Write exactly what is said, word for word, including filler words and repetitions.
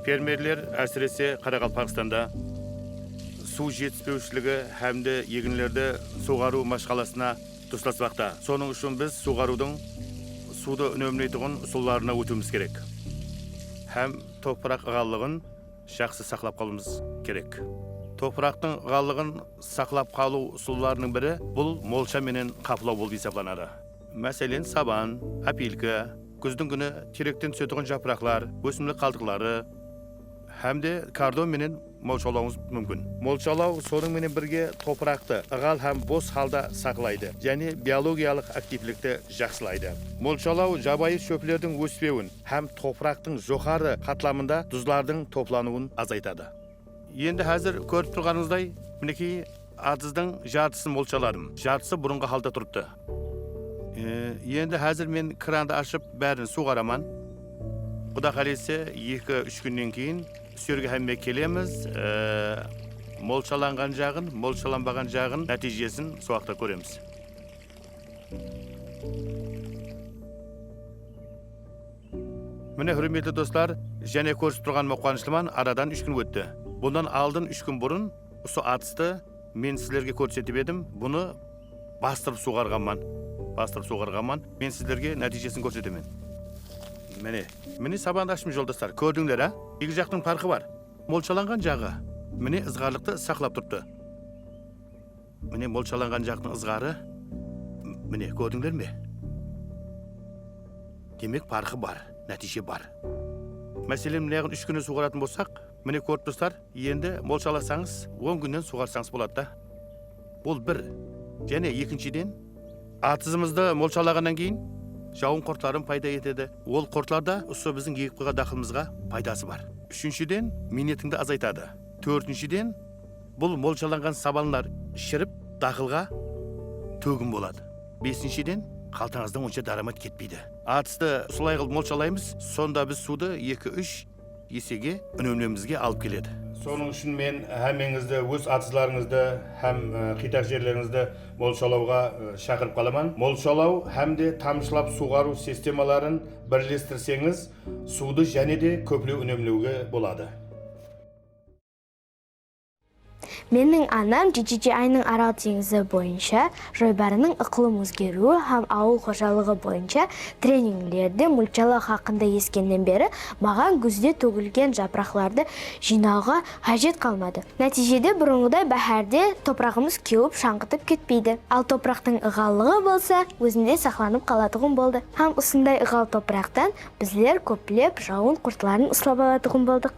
Fermerler, ásirese, Qaraqalpaqstanda suw jetispewshiligi hám de eginlerdi suwǵarıw mashqalasına durıslaspaqta. Sonıń ushın biz suwǵarıwdıń suwdı únemleytuǵın usıllarına ótiwimiz kerek. Hám topıraq ıǵallıǵın jaqsı saqlap qalıwımız kerek. Topıraqtıń ıǵallıǵın saqlap qalıw usıllarınıń biri bul molsha menen qaplaw bolıp esaplanadı. Máselen, saban, opilka, gúzdiń kúni terekten túsetuǵın japıraqlar, ósimlik qaldıqları hám de kordon menen molshalawıńız múmkin. Molshalaw sonıń menen birge topıraqtı ıǵal hám bos halda saqlaydı, jáne biologiyalıq aktivlikti jaqsılaydı. Molshalaw jabayı shóplerdiń óspewin hám topıraqtıń joqarı qatlamında duzlardıń toplanıwın azaytadı. Endi házir kórip turǵanıńızday, minekey, atızdıń jartısın molshaladım. Jartısı burınǵı halda turıptı. E, endi házir men krandı ashıp, bárin suwǵaraman. Quda qálese, eki-úsh kúnnen keyin usı jerge hámme kelemiz. E, molshalanǵan jaǵın, molshalanbaǵan jaǵın nátiyjesin sol waqıtta kóremiz. Mine, húrmetli doslar, jáne kórisip turǵanıma quwanıshlıman, aradan úsh kún ótti. Bunnan aldın úsh kún burın usı atıstı men sizlerge kórsetip edim. Bunı bastırıp suwǵarǵanman. Bastırıp suwǵarǵanman. Men sizlerge nátiyjesin kórsetemen. Mine, mine sabandı ashıptım, joldaslar. Kórdińler, á? Eki jaqtıń parqı bar. Molshalanǵan jaǵı, mine, ızǵarlıqtı saqlap turıptı. Mine, molshalanǵan jaqtıń ızǵarı. M-, mine, kórdińler me? Demek, parqı bar, nátiyje bar. Máselen, mınaǵın úsh kúnde suwǵaratın bolsaq, mine, kórip tursızlar, endi molshalasańız, on kúnnen suwǵarsańız boladı da. Bul bir. Jáne ekinshiden, atızımızdı molshalaǵannan keyin jawın qurtların payda etedi. Ol qurtlar da usı biziń egip qoyǵan daqılımızǵa paydası bar. Úshinshiden, miynetińdi azaytadı. Tórtinshiden, bul molshalanǵan sabanlar shirip, daqılǵa tógin boladı. Besinshiden, qaltańızdan onsha dáramat ketpeydi. Atıstı usılay qılıp molshalaymız, sonda biz suwdı eki-úsh esege únemlewimizge alıp keledi. Sonıń ushın men hámmeńizdi óz atızlarıńızdı hám, e, qıytaq jerlerińizdi molshalawǵa, e, shaqırıp qalaman. Molshalaw hám de tamshılap suwǵarıw sistemaların birlestirseńiz, suwdı jáne de kóplew únemlewge boladı. Meniń anam G G G I-nıń Aral teńizi boyınsha joybarınıń ıqlım ózgeriwi hám awıl xojalıǵı boyınsha treninglerde mulchalaw haqqında esitkennen beri maǵan gúzde tógilgen japıraqlardı jıynawǵa hájet qalmadı. Nátiyjede burınǵıday báhárde topıraǵımız kewip shańǵıtıp ketpeydi. Al topıraqtıń ıǵallıǵı bolsa ózinde saqlanıp qalatuǵın boldı. Hám usınday ıǵal topıraqtan bizler kóplep jawın qurtların uslap alatuǵın boldıq.